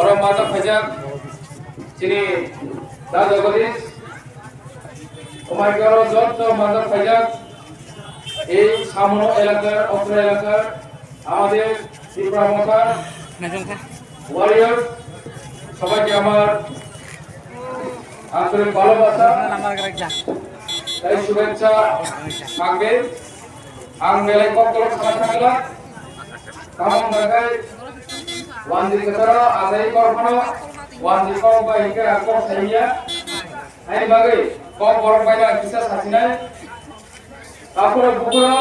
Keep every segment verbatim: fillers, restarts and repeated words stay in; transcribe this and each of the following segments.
Oro majak phaijak chini Da Jagadish, Omaikoro joto majak phaijak ei Samono elakar, Okra elakar, আমাদের ত্রিপুরা মথা ওয়ারিয়র সবাইকে আমার আন্তরিক ভালোবাসা তাই শুভেচ্ছা থাকবে। Ang belai kok kolok sana thangla, tamang dagai wanji ketara ajai kor phano wanji kok bai hingke ang kok saiya. Hai bagwi kok borok bai na kisa sasinai. Tapura bukura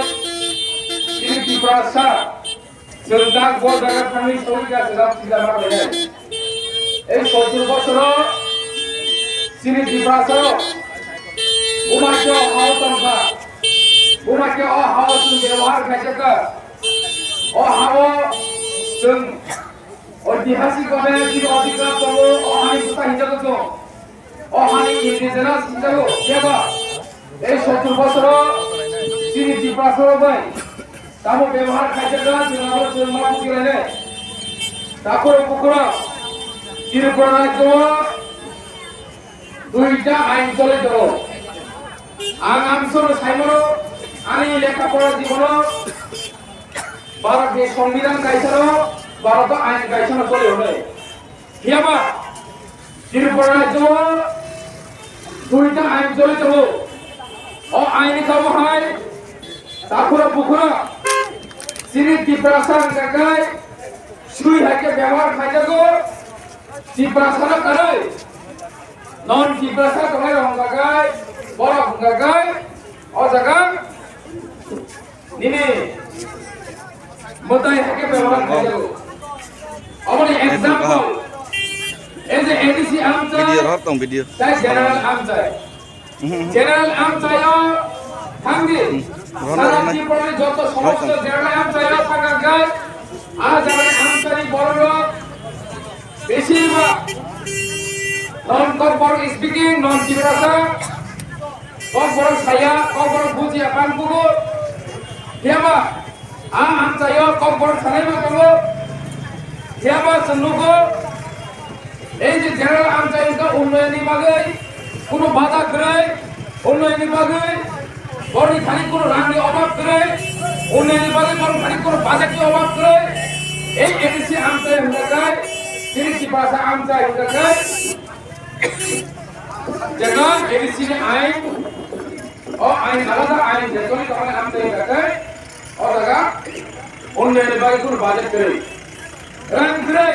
ini Tiprasa. Chwng tak bo jaga thangwi sogwi kha, chwng tak sida ma khainai. Ei sottur bosoro chini Tiprasa o buma khe o hao tongkha, buma khe o hao chwng bebohar khaijak kha. O hao chwng oitihasik bhabe chini odhikar tongo, o hani bwsa hinjago chwng. O hani indigenous hinjago, phiya ba ei sottur bosoro chini Tiprasa rok bai tamo bebohar khaijak kha, chwng abo chwng ma bujilai nai. Takhoro bukhoro Tripura rajyo o duita ain choli tongo. Ang amsoro saimano ani lekha pora jibono Bharat ni Songbidan kaisa no, Bharat o ain kaisa no choli hwnwi. Phiya ba Tripura rajyo o duita ain choli tongo. O ain ni kamo hai takhura bukhura chini Tiprasa hwnkha khe sui hai khe bebohar khaijago. Tiprasa no kwrwi non Tiprasa tongnai rok hwnkha khe borok hwnkha khe o jaga Nini mwtai hake bebak khajago. Aboni example, as a A D C amchai, video rohor tong video. Tai general amchai. Mhm. General amchai o thangdi. Rohor, sara rohor. Tripura ni joto somosto general amchai o thangkha khe, a general amchai ni borok rok Bisi ba non Kokborok speaking, non Tiprasa. Kokborok saya, Kokborok bujiya, pan kugo. Phiya ba, a amchaio Kokborok sanai ma tongo. Phiya ba chwng nugo, ei je general amchai wngkha unnoyonni bagwi, kuno bada kwrwi, Unnayonni bagwi borni thani kuno rangni obab kwrwi, unnayonni bagwi borni thani kuno budgetni obab kwrwi. Ei A D C amchai hwnkha khe, chini Tiprasa amchai hwnkha khe, jeno A D C ni ain, o ain alada ain, jeno ni tongmani amchai hwnkha khe, o jaga unnayonni bagwi kuno budget kwrwi. Rang kwrwi.